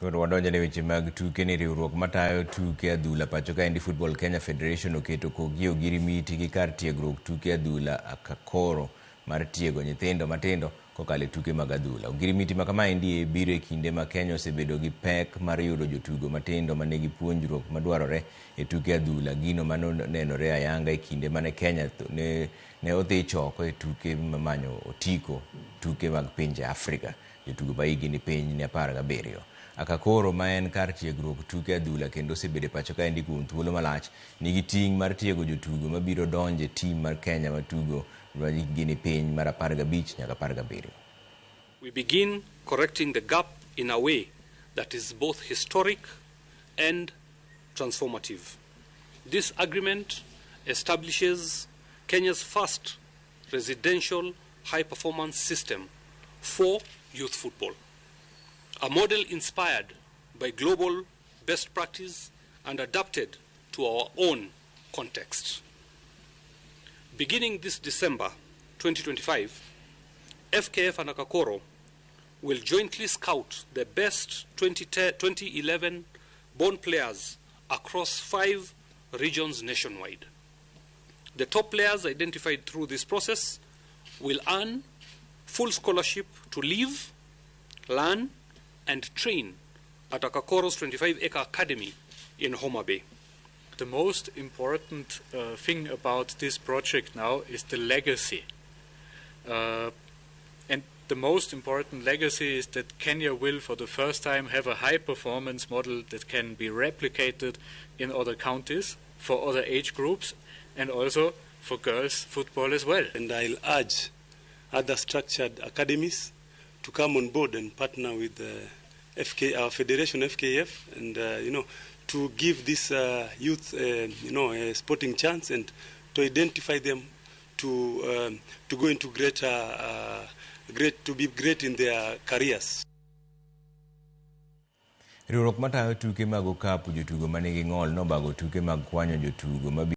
Koro wadonjo ne weche mag tuke ni riwruok matayo tuke adhula pacho kaendi, Football Kenya Federation, oketo kogi ogirimiti gi kar tiegruok tuke adhula Akakoro mar tiego nyithindo matindo kokalo e tuke mag adhula. Ogirimiti ma kamaendi biro e kinde ma Kenya osebedo gi pek mar yudo jotugo matindo manigi puonjruok madwarore e tuke adhula, gino manonenore ayanga e kinde mane Kenya ne odhi choko e tuke manyo otiko tuke mag pinje Afrika jotugo ma higi ni piny ni 17. Akakoro, ma en kar tiegruok tuke adhula kendo osebedo e pacho kaendi kuom thuolo malach, nigi ting' mar tiego jotugo mabiro donjo e tim mar Kenya matugo ma hikgi ni piny mar 15 nyaka 17. We begin correcting the gap in a way that is both historic and transformative. This agreement establishes Kenya's first residential high performance system for youth football, a model inspired by global best practice and adapted to our own context. Beginning this December 2025, FKF and Akakoro will jointly scout the best 2011 born players across five regions nationwide. The top players identified through this process will earn full scholarship to live, learn, and train at Akakoro's 25 acre academy in Homa Bay. The most important thing about this project now is the legacy. And the most important legacy is that Kenya will, for the first time, have a high performance model that can be replicated in other counties for other age groups and also for girls football as well. And I'll urge other structured academies to come on board and partner with the FK, our federation FKF, and to give this youth a sporting chance and to identify them to go into greater, great to be great in their careers. Riwruok matayo tuke mag okapu jotugo manigi ng'ol nobago tuke mag kwanyo jotugo mabiro